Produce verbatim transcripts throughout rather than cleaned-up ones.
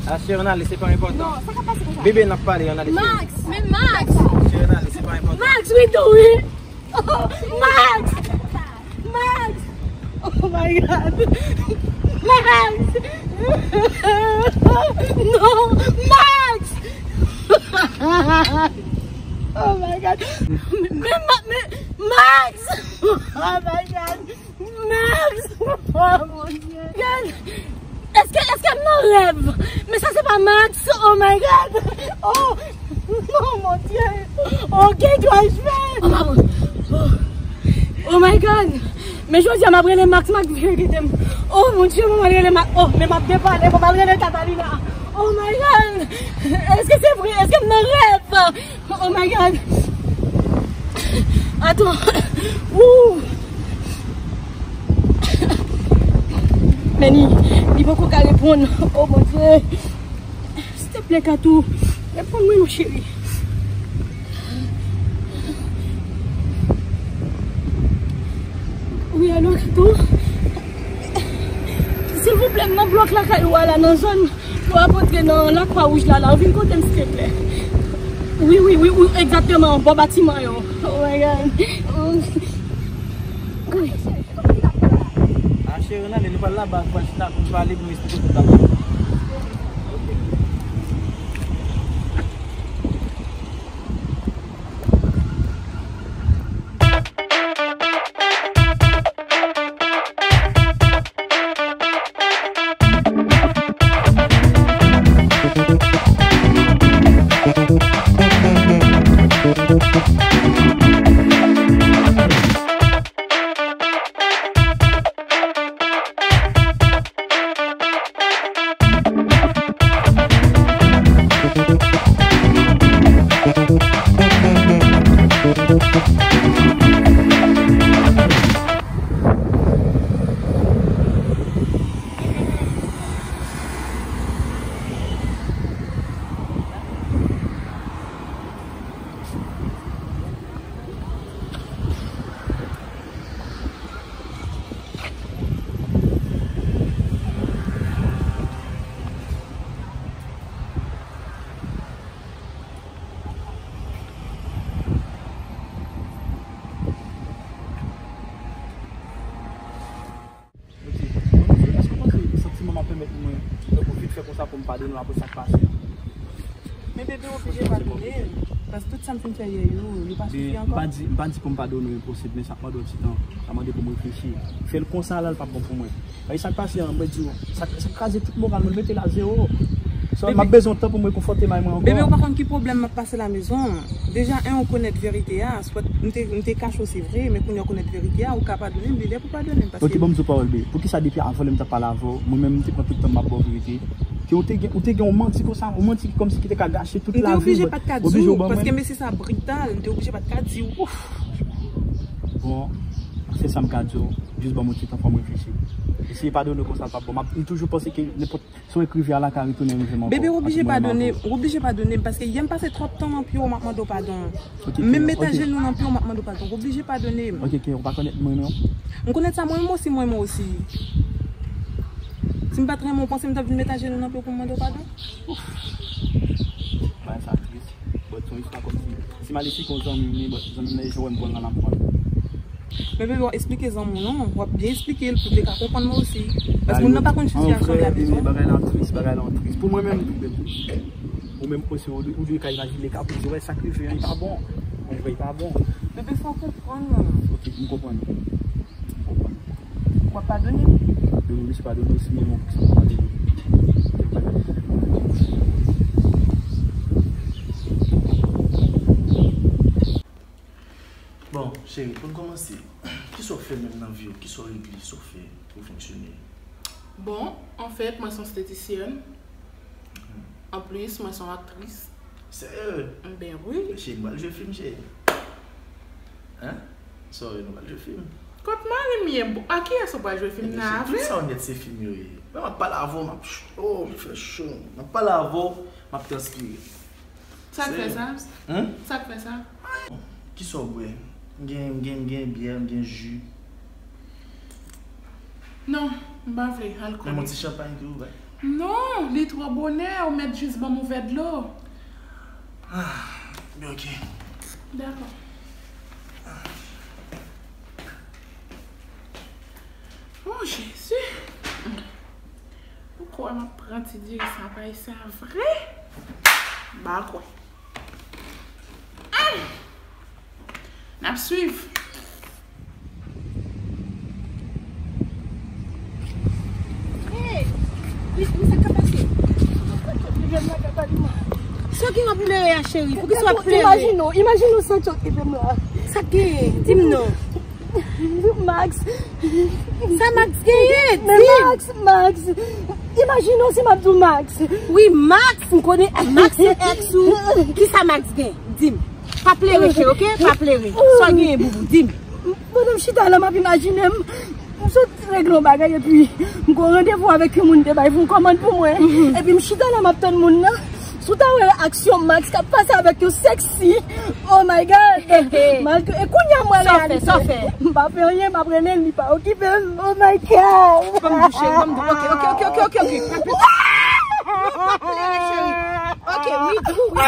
Ah, cheri, ann ale, se pa enpòtan. Non, sa ka pase konsa. Bebe, n ap pale, ann ale, cheri. Max, men Max! Cheri, ann ale, se pa enpòtan. Max, wi, tou, wi! Max! Max! Oh my God! Max! Non! Max! Oh my God! Men, men, men, Max! Oh my God! Max! Oh mon Dieu! Gad! Èske, èske m nan rèv? Men sa se pa Max! Oh my God! Oh! Oh mon Dieu! Oh, gen twòl jwe! Oh, maman! Oh. Oh my God! Men jodi a m ap rele Max, Max vin kite m. Oh mon Dieu, mwen rele Max. Oh, men m ap depale, mwen al rele Catalina. Oh my God! Èske se vre? Èske m nan rèv? Oh my God! Atann. Woo! Men li, li poko ka reponn. Oh mon Dieu! Silteplè, Katou, reponn mwen, mon cheri. Wi, alo, Katou? Silvouplè, m nan blòk lakay ou a la, nan zòn. Lè w ap antre nan Lakwa Wouj la, la, ou vin kote m, silteplè. Wi, wi, wi, wi, egzakteman, bò batiman yo. Oh my God. Wi. Ah, cheri, ann ale, nou pral laba, nou pral chita, pou nou pale, pou nou esplike tout bagay. Ok. Èske w panse santiman m ap pèmèt mwen, tankou vit fè konsa pou m padone w apre sa k pase a? Men bebe, w oblije padone m. Paske tout sa m fin fè yè yo, yo pa sifi ankò. M pa di, m pa di pou m padone w enposib, men sa ap mande yon ti tan. Sa mande pou m reflechi. Fè l konsa la, l p ap bon pou mwen. Paske sa k pase a, mwen di w, sa, sa kraze tout moral mwen, mete l a zewo. So, m ap bezwen tan pou m rekonfòte may mwen ankò. Bebe, ou pa konn ki pwoblèm m ap pase la mezon. Deja, en, ou konèt verite a. Swèt, m te, m te kache w, se vre, men kounye a ou konèt verite a, ou ka padone m, li lè pou padone m. Paske... Ok, ban m di w pawòl, be. Poukisa depi avan lè m t ap pale avè w, mwen menm m te pran tout tan m ap ba w verite? Ke ou te gen, ou te gen yon manti konsa, yon manti ki kòmsi ki te ka gache tout lavi w. M te oblije pa t ka di w, paske mesye sa brital, m te oblije pa t ka di w. Bon, se sa m ka di w. Jis ban m yon ti tan, fò m reflechi. Eseye padone w konsa, l p ap bon. M ap, m toujou panse ke nenpòt, si w ekrive a la ka retounen rive m ankò. Bebe, w oblije padone, w oblije padone m, paske yè m pase twòp tan nan pye w, m ap mande w padon. Ok, ok. Menm met ajenou nan pye w, m ap mande w padon. W oblije padone m. Ok, ok, ou pa konèt mwen, non? M konèt sa, mwen menm osi, mwen menm osi. Si m pa t renmen w, w panse m t ap vin met ajenou nan pye w pou m mande w padon? Ouf. Bagay sa tris. But se yon istwa kòmsi, si m al esplike yon zanmi m li, but zanmi m nan, e jan w wè m pran l nan, l ap pran l. Men bebe, w ap esplike zanmi w non, w ap byen esplike l pou l te ka konprann mwen osi. Paske moun nan pa konn sitiyasyon li a bezwen. Bagay la tris, bagay la tris. Pou mwen menm tou, bebe. Ou menm osi, ou, ou dwe ka imajine ka pou di, wè, sa k rive an, li pa bon. Mwen, li pa bon. Bebe, fò w konprann mwen. Ok, m konprann. M konprann. W ap padone m? Wi, wi, m padone w si, men bon, sa m padone w. Bon, cheri, pou n kòmanse, kisa w fè menm nan vi w? Kisa w regle? Kisa w fè pou w fonksyone? Bon, anfèt, mwen se yon estetisyèn. Anplis, mwen se yon aktris. Serye? Ben wi. Cheri, m pral jwe fim, cheri. Hein? Sorry, nou pral jwe fim. Kot mari m ye? A kiyès ou pral jwe fim nan avè? Tout sa w nèt se fim yo ye. Mwen, m ap pale avè w, m ap cho, m fè cho. M ap pale avè w, m ap transpire. Sa k fè sa? Hein? Sa k fè sa? Kisa w bwè? M gen, m gen, m gen byè, m gen ji. Non, m pa vle alkòl. Men yon ti chanpay tou, wi. Non, li twò bonè, ou mèt jis ban m yon vè dlo. Ah, ben ok. Dakò. Oh, Jezi. Ou kwè m ap pran ti diri sa bay sa vre? M pa kwè. N ap swiv. Hey! Wi, wi, sa k ap pase? Sa w gen w ap plere a, cheri? Poukisa w ap plere? Imajine w, imajine w sa k okipe m la. Sa k genyen? Di m non. Max. Sa Max genyen? Men di m. Max, Max. Imajine w si m ap di w Max. Wi, Max, m konnen Max se ex ou. Kisa Max gen? Di m. Pa plere, cheri, ok? Pa plere. Sa w genyen, boubou? Di m. Pandan m chita la, m ap imajine m, m sot regle yon bagay epi m gen yon randevou avèk yon moun te bay yon kòmann pou mwen. Epi m chita la, m ap tann moun nan. Si w ta wè reaksyon Max k ap pase avèk yon sèksi. Oh my God! Malgre, e kounye a m wè reyalite. Sa w fè? M pa fè anyen, m ap rele l, li pa okipe m. Oh my God! Ban m di w, cheri, ban m di w. Ok, ok, ok, ok, ok, ok. Pa plere, cheri. Ok, wi, wi, wi.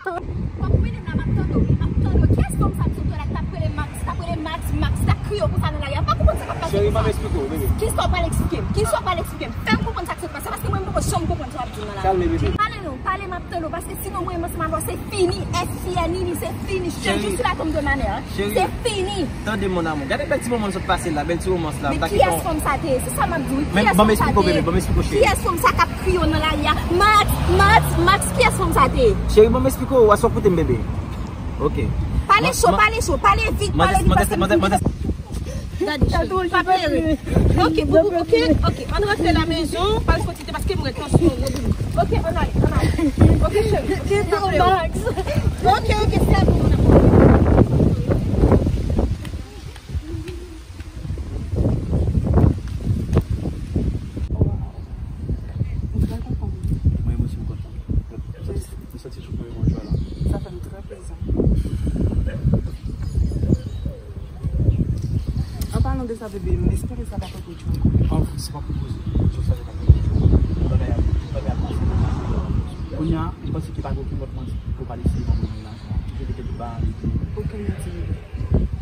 W ap rele m la, m ap tande w, m ap tande w. Kiyès nonm sa k sot twalèt, t ap rele Max, t ap rele Max, Max, t ap kriye w konsa nan lari a? M pa konprann sa k ap pase. Cheri, ban m eksplike w, bebe. Kisa w pral eksplike m? Kisa w pral eksplike m? Fè m konprann sa k sot pase, paske mwen, m poko janm konprann sa w ap di m nan lari. Kalme, bebe. Pale non, pale, m ap tande w, paske sinon mwen menm ansanm avè w, se fini, F I N I, se fini, je suis sur la tombe de ma mère. Cheri. Se fini. Tande, mon amour. Gade bèl ti moman n sot pase la, bèl ti romans la. Men kiyès fanm sa te ye? Se sa m ap di w. Men ban m eksplike w, bebe, ban m eksplike w, cheri. Kiyès fanm sa k ap kriye w nan lari a? Max, Max, Max, kiyès fanm sa te ye? Cheri, ban m eksplike w, aswè koute m, bebe. Ok. Pale cho, pale cho, pale vit, pale vit, paske m... Gade, cheri, pa plere. Ok, boubou, ok, ok. Ann rantre la maison, pa l soti te paske m wè tansyon w, boubou. Ok, ann ale, ann ale. Ok, cheri. Kite w, Max. Ok, ok, se bon, mon amour. Mwen, mwen, si m kontan. Mwen santi sou mwen yon jwa la. Sa fè m trè plezi. An palan de sa, bebe, m espere sa pa fè w pwoblèm. An, se pa pou koze. Jodi a, se pa pou koze. Bagay ap, bagay ap pase. Kounye a, m panse ke pa gen okenn lòt manti pou pale si mwen menm la. Toujou rete tout bagay an rete. Okenn manti, bebe.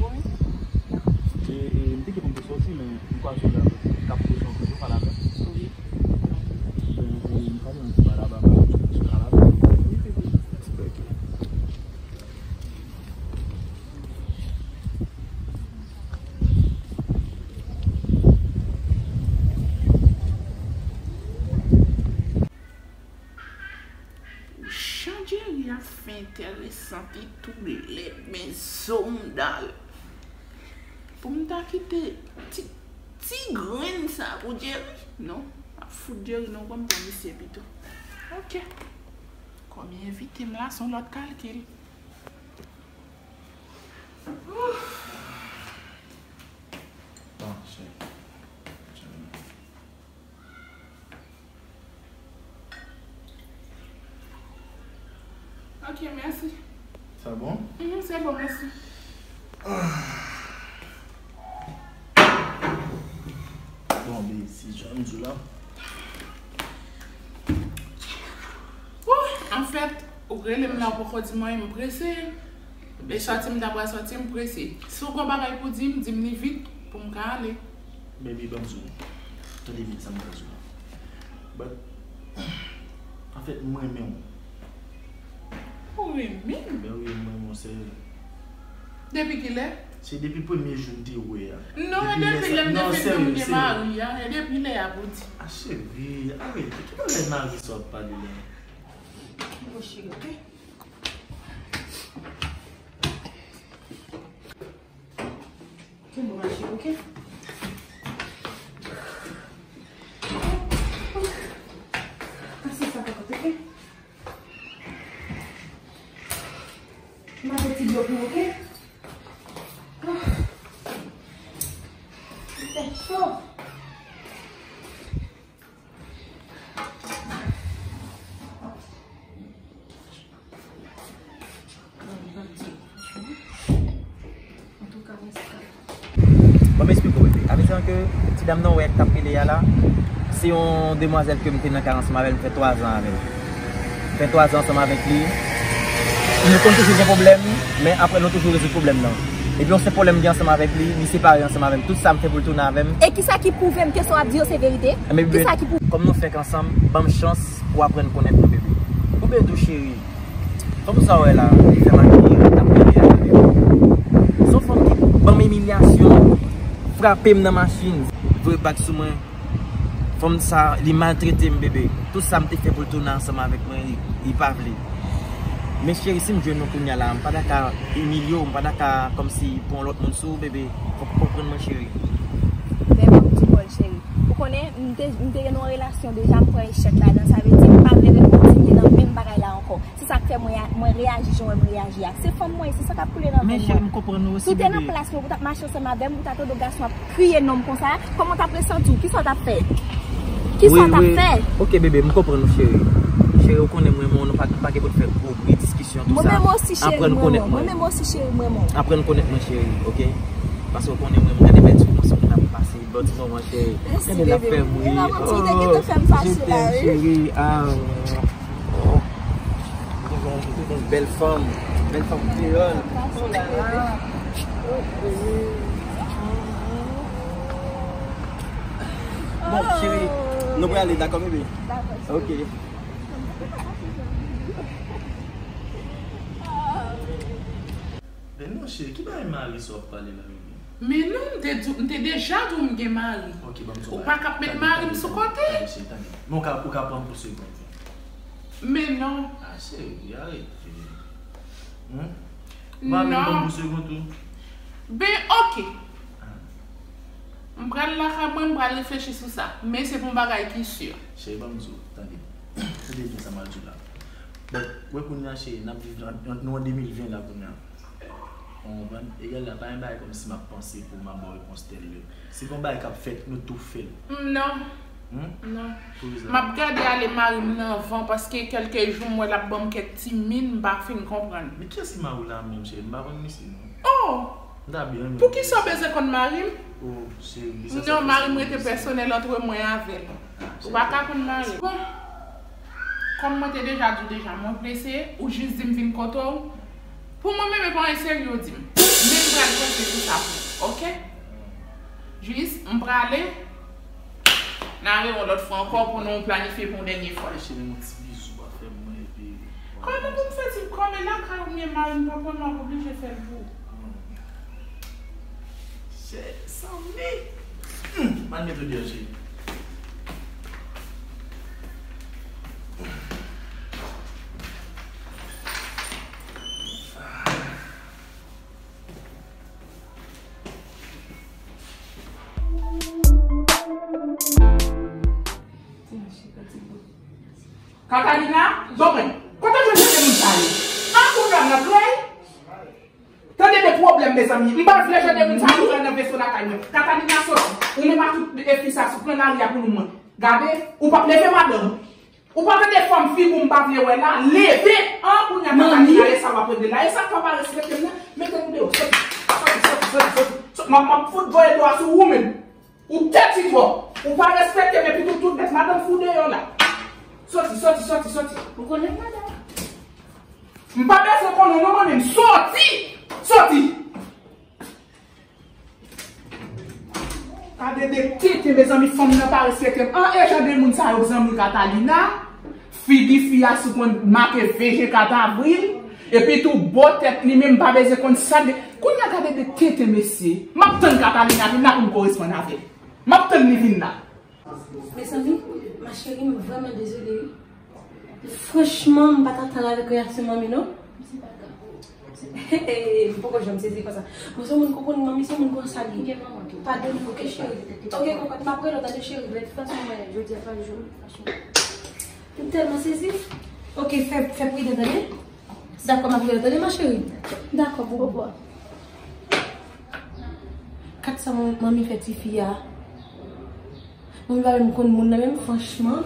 Wi. E, e, m te gen pou m te soti, men m kwaze yon nèg k ap poze yon kote, pale avè m. Wi. Ben, e, m pale yon ti bagay la, ba, ba, sou travay. Wi, bebe. Ok. Jan Jerry ap fè enteresan, li tou lèd, men zo m dal. Pou m ta kite ti, ti grenn sa pou Jerry? Non, m ap fout Jerry non, ban m pran misye pito. Ok. Kòm li envite m la, se yon lòt kalkil. Ouf. Bon, cheri. Ok, mèsi. Sa bon? Mhm, se bon, mèsi. Ah. Bon, ben, se jan m di w la. Wouh, anfèt, ou rele m la, ou poko di m anyen, m prese. E sòti m ta pral sòti, m prese. Si w gon bagay pou di m, di m li vit pou m ka ale. Baby, ban m di w. Tande byen sa m pral di w la. But, anfèt, mwen renmen w. Ou renmen m? Ben wi, mwen renmen w, serye. Depi kilè? Se depi premye jou n te wè a. Non, e depi lè m te fin di m gen mari a, e depi lè a pou di. A cheri, arete, ki bagay mari sa w ap pale la? Bon, cheri, ok? Kenbe w mache, ok? Pase sa pa kote, ok? Mete ti dlo pou w, ok? Li fè cho. Antouka, mwen se... Bon, m esplike w, bebe. Sa vle di ke ti dam nan w wè k ap rele a la, Se yon demwazèl ke m te nan kay ansanm avè l, m fè twa zan avè l. M fè twa zan ansanm avèk li. Nou konn toujou gen pwoblèm, men apre nou toujou rezoud pwoblèm nan. Epi yon sèl pwoblèm m gen ansanm avèk li, li separe ansanm avè m. Tout sa m fè pou l tounen avè m. E kisa ki pwouve m ke sa w ap di yo se verite? Kisa ki pwouve? Kòm nou fèk ansanm, ban m chans pou w aprann konnèt mwen, bebe. Ou byen tou, cheri. Fanm sa w wè la, li fè m akriye, li t ap plede a tande m. Se yon fanm ki ban m imilyasyon, frape m nan machin, voye bag sou mwen. Fanm sa, li maltrete m, bebe. Tout sa m te fè pou l tounen ansanm avèk mwen, li, li pa vle. Men cheri, si m jwenn ou kounye a la, m pa ta ka imilye w, m pa ta ka kòmsi pran yon lòt moun sou ou, bebe. Fòk ou konprann mwen, cheri. Men ban m di w, cheri. Ou konnen, m te, m te gen yon relasyon deja, m pran echèk ladan, sa vle di m pa vle rekontinye nan menm bagay la ankò. Se sa k fè mwen, mwen reyaji jan w wè m reyaji a. Se fanm mwen ye, se san k ap koule nan venn mwen. Men cheri, m konprann ou osi, bebe. Si w te nan plas mwen, pou w t ap mache ansanm avè m, pou w ta tande yon gason ap kriye non m konsa, kòman w t ap resanti w? Kisa w t ap fè? Kisa w t ap fè? Wi, wi. Ok, bebe, m konprann ou, cheri. Cheri, ou konnen mwen, mwen, nou pa, pa gen pou n fè gwo bri, diskisyon, tou sa. Mwen menm osi, cheri, mwen, mwen. Aprann konnèt mwen. Mwen menm osi, cheri, mwen, mwen. Aprann konnèt mwen, cheri, ok? Paske ou konnen mwen, mwen, gade bèl ti moman sa m ap pase, bèl ti moman, cheri. Mèsi, bebe. Gade l ap fè m ri. Oh, je t'aime, chérie. Ah. Yon bèl fanm, bèl fanm kreyòl. Oh la la. Bon, cheri, nou prale, dakò, bebe? Dakò, cheri. Ok. Men non, cheri, ki bagay mari sa w ap pale la, bebe? Men non, m te di w, m te deja di w m gen mari. Ok, ban m di w bagay. Ou pa ka ap met mari m sou kote. Tande, cheri, tande. Men ou ka, ou ka pran m pou segond. Men non. Ah, cheri, arete. Hmm? Ou pa menm ban m pou segond tou? Ben, ok. Ah. M pral lakay mwen, m pral reflechi sou sa. Men se pou yon bagay ki si. Cheri, ban m di w, tande. Tande byen sa m ap di w la. Bon, wè kounye a, cheri, n ap viv nan, nan, nou an de mil ven la kounye a. Ou konprann? Egal la, pa gen bagay kòmsi m ap panse pou m ap ba w repons tèl lè. Si gen yon bagay k ap fèt, nou tou fè l. Mm, non. Hmm? Non. Poukisa? M ap gade ale mari m nan van, paske kèlke jou m wè l ap ban m kèk ti min, m pa fin konprann. Men kiyès ki mari w la menm, cheri? M pa konn misye, non. Oh! M ta byen renmen. Poukisa w bezwen konn mari m? Oh, cheri, sa, non, mari m rete pèsonèl antre mwen avè l. Ah, cheri. Ou pa ka konn mari m. Bon. Kòm mwen te deja di w deja, mwen prese, ou jis di m vin kote w. Pou mwen menm, e pa anyen serye w di m. Men m pral panse sou sa pou ou, ok? Jis, m prale, n a rewè yon lòt fwa ankò pou nou planifye pou yon dènye fwa. Cheri, yon ti bizou w ap fè mwen, epi. Kòman pou m fè di m kòm e lakay ou m ye, mari m pa pran, m ap oblije fè l pou ou. Hmm. Chè, sanble. Hmm, m al mete w deyò, cheri. Catalina, bon mwen, kote w jwenn jan de moun sa yo? An kounye a m nan krèy. Tande de pwoblèm, mezanmi. M pa vle jan de moun sa yo pran nan veso lakay mwen. Catalina soti. Ou menm ak tout e fi sa sou pran lari a pou nou mwen. Gade, ou p ap leve madanm. Ou pa tande fòm figi w m pa vle wè la. Leve, an, kounye a Catalina, e sa w ap regle la. E sa k fè w pa respekte m nan? Mete m deyò. Soti, soti, soti, soti, soti. Soti. M ap, m ap fout voye dlo a sou ou menm. Ou tèti twòp. Ou pa respekte m epi tou, tout bèt madanm fou deyò la. Soti, soti, soti, soti. Ou konnen madanm. M pa bezwen konnen w non, mwen menm. Soti! Soti! Gade de tenten, mezanmi, fanm nan pa respekte m. An, e jan de moun sa yo, zanmi Catalina. Figi fi a sou konn make V G kat avril. Epi tou, bò tèt li menm, pa bezwen konn sa de. Kounye a, gade de tenten, mesye. M ap tann Catalina vin la pou m koresponn avè l. M ap tann li vin la. Mezanmi, ma chérie, m vrèman dezole, wi. Franchman, m pa t atann avèk reyaksyon manmi, non. M poko janm sezi konsa. Bon, se yon moun konprann manmi, se yon moun konsa li ye. Padone m, ok, cheri. Ok, konprann. M ap rele w, tande, cheri. M tèlman sezi. Ok, fè, fè pridan, tande. Dakò, m ap rele w, tande, ma chérie. Dakò, bobo. Kat sa manmi fè tifi a. Mwen pa menm konn moun nan menm, franchman.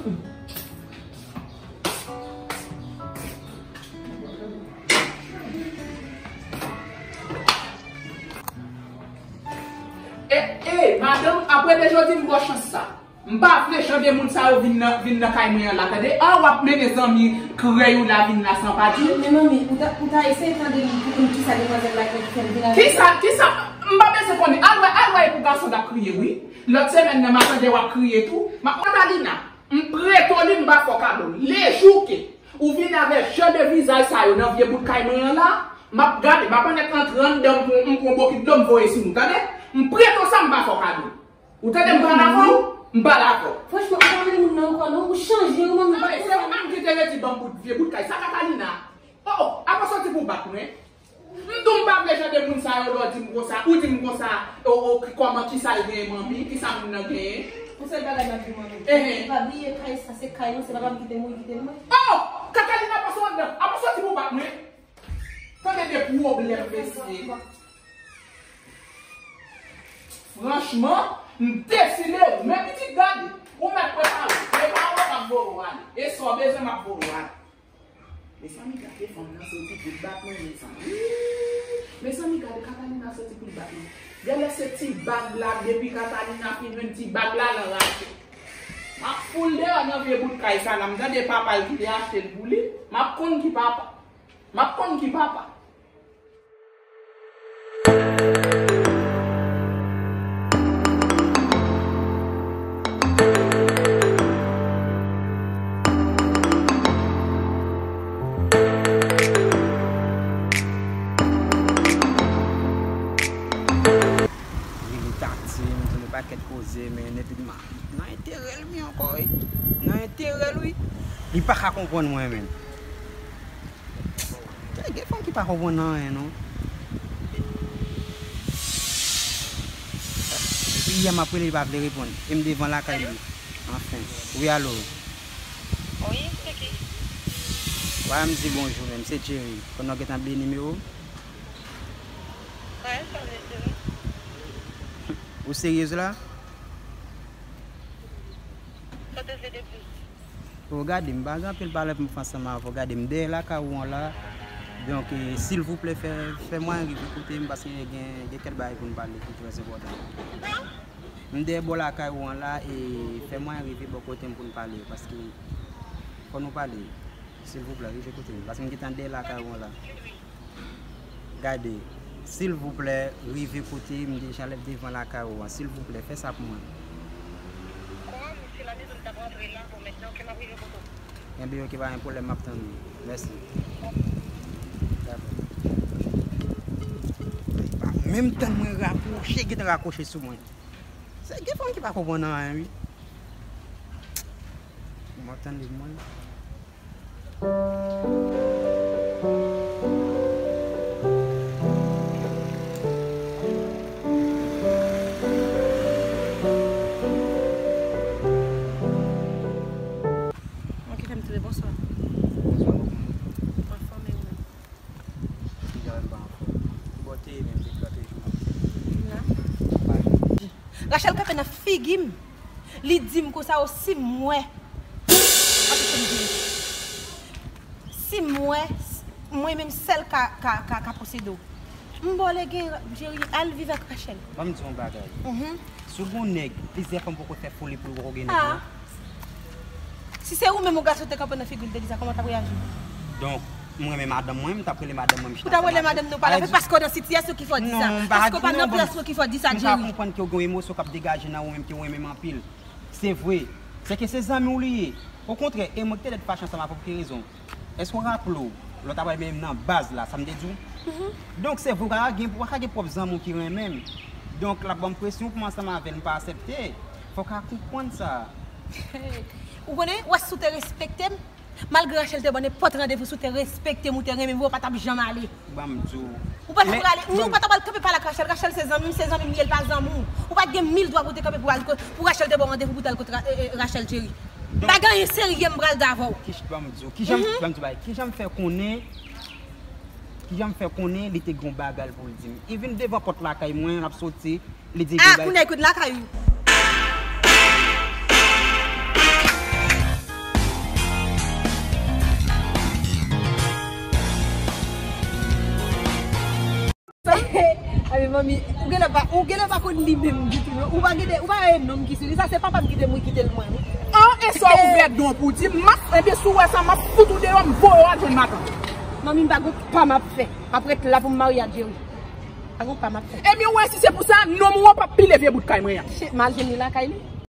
E, e, madanm, apre de jodi, m ba w chans sa. M pa vle jan de moun sa yo vin nan, vin nan kay mwen an la, tande? An, w ap mennen zanmi krèy ou la vin la san pa di m. Men manmi, ou ta, ou ta eseye tande li pou konn kisa demwazèl la ki fè l vin avè l. Kisa, kisa, m pa bezwen konnen. Al wè, al wè pou gason l ap kriye, wi. Lòt semèn nan, m a tande w ap kriye tou. M ap, Catalina, m prete w li, m pa fè w kado l. Lejou ke ou vin avè jan de vizaj sa yo nan vye bout kay mwen an la, m ap gade, m ap annik antre anndan m pou, m pou yon bokit dlo m voye sou nou, tande? M prete w sa, m pa fè w kado l. Ou tande m pale avè w? M pale avè w. Franchman, ou pa vle moun nan ankò non, ou chanje, ou menm ou pa konsa. Se ou menm ki te redi ban m bout vye bout kay. Sa Catalina? Oh, oh, apa w soti pou w bat mwen? M di w m pa vle jan de moun sa yo, lè w di m konsa, ou di m konsa, oh, oh, ki, kòman, kisa l genyen manmi, kisa moun nan genyen? Yon sèl bagay m ap di w manmi. Ehe. Pa bliye kay sa, se kay nou, se papa m ki te mouri, ki te lwen. Oh! Catalina, pase w anndan, apa w soti pou w bat mwen? Tande de pwoblèm, mesye. Franchman, m deside, men pitit gade, ou mèt prepare w. Prepare w, m ap voye w ale. E sa w bezwen, m ap voye w ale. Mezanmi, gade fanm nan soti pou l bat mwen, mezanmi. Mezanmi, gade Catalina soti pou l bat mwen. Genlè se ti bag la, depi Catalina fin jwenn ti bag la, l anraje. M ap foule l deyò nan vye bout kay sa la. M tande papa l ki te achte l pou li. M ap konn ki papa. M ap konn ki papa. Rive Tati, m tande pakèt koze, men epi m nan enterè l wi ankò wi. Nan enterè l wi. Li pa ka konprann mwen menm. Gen fanm ki pa konprann anyen non. Depi yè m ap rele, li pa vle reponn. E m devan lakay li. Anfen. Wi, alo. Wi, se ki? Wa m di bonjou menm, se Jerry. Konnen w gentan bliye nimewo m? Wi, sa vle di wi. Ou seryez la? Sa w te vle de plis? O, gade, m pa gen anpil pale pou m fè ansanm avè w. Gade, m dèyè lakay ou an la. Donk, e, silvouplè, fè, fè mwayen rive kote m, paske gen, gen kèk bagay pou n pale ki trè enpòtan. M dèyè bò lakay ou an la, e fè mwayen rive bò kote m pou n pale, paske fò nou pale. Silvouplè, rive kote m, paske m gentan dèyè lakay ou an la. Gade, silvouplè, rive kote m deja lè devan lakay ou an. Silvouplè, fè sa pou mwen. Kòman, mesye, la maison m t ap rantre la, bon, mentnan, ke m ap rive kote w. Enben, oke, pa gen pwoblèm, m ap tann ou. Mèsi. Dakò. Menm tan mwen rakwoche, gentan rakwoche sou mwen. Se gen fanm ki pa konprann anyen, wi. M ap tann li pou mwen. Ok, fè m tou de bonswa. Bonswa, bonswa. Anfòm, e ou menm? Ki jan m pa anfòm? Ki bò w te ye menm depi lòt jou? M la. Rachel kanpe nan figi m. Li di m konsa, o, si m wè. Atann, si m wè, mwen menm sèl ka, ka, ka, ka posede w. M ba w legen, Jerry, al viv ak Rachel. Ban m di w yon bagay. Mhm. Si w gen yon nèg, plizyè fanm poko fè foli pou l, poko gen nèg, non? Si se ou menm yon gason te kanpe nan figi l, te di sa, kòman w t ap reyaji? Donk, m renmen madanm mwen, m t ap rele madanm mwen, m chita ansanm avè l. Ou t ap rele madanm nou pa la, paske w nan sitiyasyon ki fè w di sa. Paske w pa nan plasman ki fè w di sa, Jerry. Non, m pa di non. M ka konprann ke w gen yon emosyon k ap degaje nan ou menm, ke w renmen m anpil. Se vre. Se ke se zanmi w li ye. Okontrè, e mwen ki te dèt fache ansanm avè w pou ki rezon? Èske w raple w, lè w t ap pale menm nan baz la, sa m te di w? Mhm. Donk, se vre, w ka gen, w ka gen pwòp zanmi w ki renmen m. Donk, l ap ban m presyon pou m ansanm avè l, m pa aksepte. Fò w ka konprann sa. Ou konnen, w wè si w te respekte m, malgre Rachel te ban nenpòt randevou, si w te respekte m, ou te renmen m, ou pa t ap janm ale. Ban m di w. Ou pa t ap prale, ou pa t ap al kanpe pale ak Rachel. Rachel se zanmi m, se zanmi m li ye, l pa zanmi w. Ou pa t gen mil dwa pou w te kanpe pou al ko-, pou Rachel te ba w randevou pou w t al kot Ra-, e, e, Rachel, Jerry. M pa gen anyen serye m pral di avè w. Ban m di w, kijan, ban m di w bagay, kijan m fè konnen, kijan m fè konnen li te gen yon bagay pou l di m? Li vin devan pòt lakay mwen, l ap soti, li di l gen bagay. Ah, kounye a li kote lakay ou. Abi, Manmi, ou genlè pa, ou genlè pa konn li menm ditou, non. Ou pa genlè, ou pa wè nonm ki sou li. Sa se papa m ki te mouri kite l mwen, wi. An, e sa w ouvè don pou di, m ap, ebyen, si w wè sa, m ap fout ou deyò, m voye w al jwenn matant. Manmi, m pa gon pa m ap fè. M ap ret la pou m marye ak Jerry. Pa gon pa m ap fè. Ebyen, w wè, si se pou sa, nonm ou an p ap pile vye bout kay mwen an. Shit, m al jwenn li lakay li.